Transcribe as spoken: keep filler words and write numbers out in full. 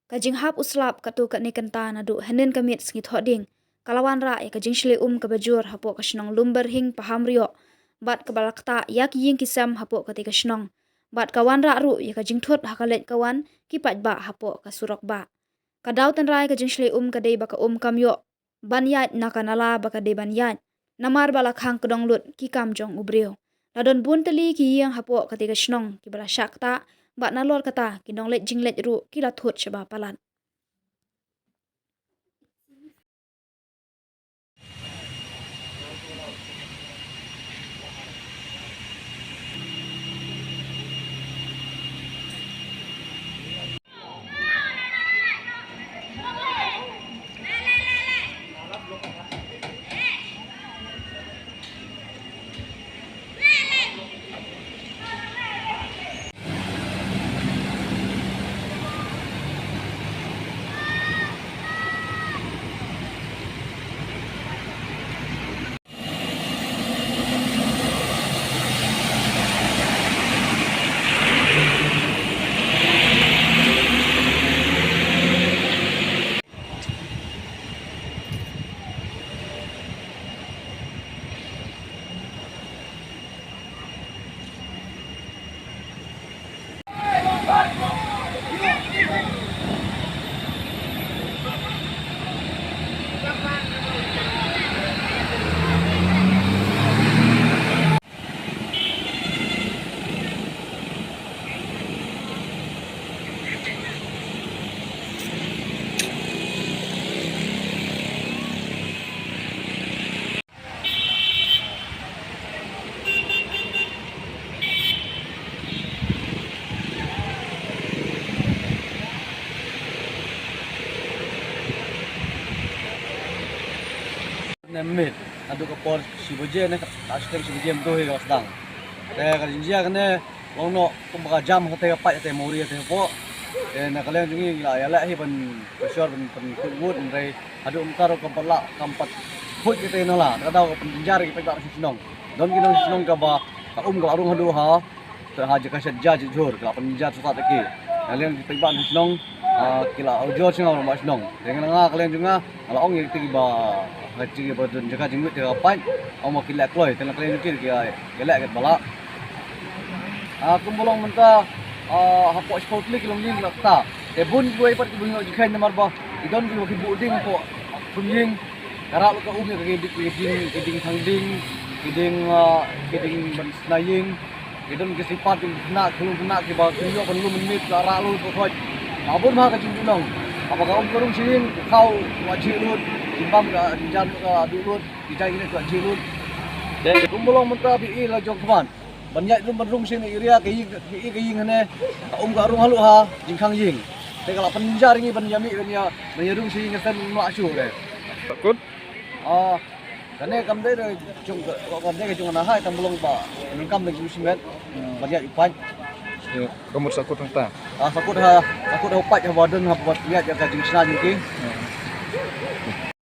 Ka jinghap u slap katto katne kynta naduh hynnin ka miet sngi Thohdieng ka la wanrah ïa ka jingshlei um kaba jur hapoh ka shnong Lumberhing Pahamrioh, bad kaba la ktah ïa ki ïing ki sem hapoh katei ka shnong, bad ka wanrah ruh ïa ka jingthut ha ka leit ka wan ki paidbah hapoh ka surok bah. Ka daw tynrai ka jingshlei um ka dei ba ka um kam ïoh ban ïaid na ka nala ba ka dei ban ïaid, namar ba la khang kdong lut ki kam jong u briew. La don bun tylli ki ïing hapoh katei ka shnong kiba la shah ktah, bad nalor kata ki nongleit jingleit ruh ki la thut shaba palat. Ne miet, naduh ka por shi baje ne ka, ka shi teng shi baje mynta hi ka sdang. Te ka jingjia kane long noh kumba ka jam hate ka paip hate mori hate hapoh. Te na ka liang jong ngi la ïaleh hi ban pynshor ban, ban khuid wut, hynrei haduh mynta ruh kam pat lah, kam pat khuid kata nala. Te ka daw ka pynjynjar ki paidbah shnong. Don ki nong shnong kaba ka um ka la rung haduh ha, te ha jaka shet ja jhur ka la pynjynjar sat ki. Na liang ki paidbah shnong, ah, ki la ujor shnong ba shnong. Te nga, nga ka liang jong nga, nga la ong ïa ki ba, nga ki ba don jaka jingwit ka paip, ong ma ki leh kloi, te na ka liang jong ki ki leh kat ba lah. Ah, kumba long mynta, ah, hapoh shiphew tylli ki longïing ki la ktah. Te bun kiwei pat ki bun ïoh jingkheiñ namar ba ki don kiba ki buh ding hapoh khun ïing. Ka rah lut ka um ïa ka ding, ki ding, ki ding thang ding, ki ding, ah, ki ding ban sna ïing. Ki don ki slippers, ki khynnah, ki lum khynnah kiba kim ïoh ban lum mynmiet, ka rah lut ka khoit. Ka bun bha ka jingduhnong. Haba ka um ka rung sha ïing, ka khaw ka jhieh lut, jingbam ka jingjar ka duh lut, ki jaiñ ki net ka jhieh lut. Te kumba long mynta phi i la jong khmat. Ban ïaid lum ban rung sha ïing area ka ïing, ka ïing, ka ïing hangne ka um ka rung haluh ha jingkhang ïing. Te ka la pynjar ngi ban ïa mih ban ïa, ban ïa rung sha ïing ka sem mlak shuh re. Takut? Ah, kane kam dei re jong ka, kam dei ka jong na hai tang belong ba. Nang kam dei jong simet. Ban ïaid u paip. Ïa, ka mut sakut hangta. Ah, sakut ha, sakut ha u paip ha badan ha ba ïaid ka jingshna jong ki.